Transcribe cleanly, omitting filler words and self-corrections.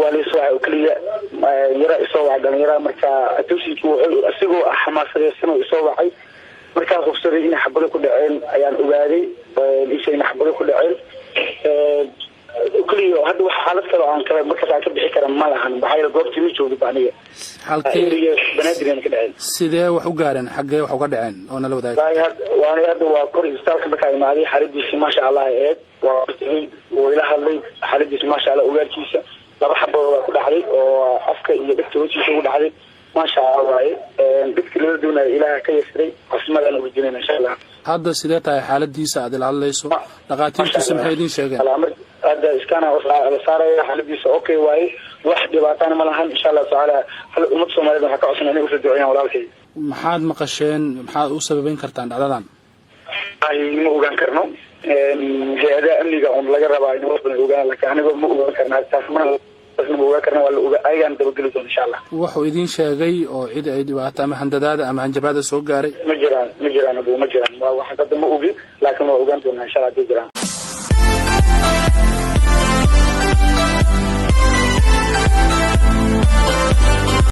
Waa laisoo wacay oo keliya, yara isoo wacay dhalinyara. Marka attentionki wuxuu asigoo xamaasadeysan oo isoo wacay. Markaan hubsaday inay xabado ku dhaceen ayaan ogaaday, isha inay xabado ku dhaceen keliya. Hadda wax xaalad kale oo aan kale markaas aan ka bixi kara ma lahan, maxaa yeele goobtii ma joogin ba aniga. Halkee? Area Banaadir ka dhaceen. Sidee wax u gaareen? Xaggee wax uga dhaceen oo nala wadaag? Waani hadda waa kor isbitaalka markaa imaaday, xaaladiisi maasha Allah aheyd. Waa tegey, wuu ila hadlay, xaaladiisi maasha Allah. Ogaalkiisa laba xabood waa ku dhacday oo afka iyo dhegta hoostiisa ugu dhacday. Maasha Allah waaye, dadki lala doonayo Ilaaha ka yasiray, caafimaad uga jireen insha Allah. Hadda sidee tahay xaaladiisa aad ila hadlayso? Dhakhaatiirtiisa maxay idin sheegeen? Hadda scan la saaraya, xaaladiisa okay waaye, wax dhibaatana ma lahan insha Allahu tacaala. Hal ummad Soomaaliyeed waxaa ka codsan inay usoo duceeyaan walaalkay. Maxaad maqasheen? Maxaad u sababeyn kartaan dhacdadan? Ma ogaan karno, hay-adaha amniga un laga rabaa in wax badan ogaan, laakiin aniga ma ogaan karna taas, mana ma ogaan karna. Waa la ogaa, ayagaan dabageli doona insha Allah. Wuxuu idin sheegay oo cid ay dhibaato ama handadaada ama hanjabaada soo gaaray? Ma jiraan, ma jiraan abu, ma jiraan. Waa wax hadda ma ogi, laakiin waa ogaan doonaa insha Allah hadii jiraan.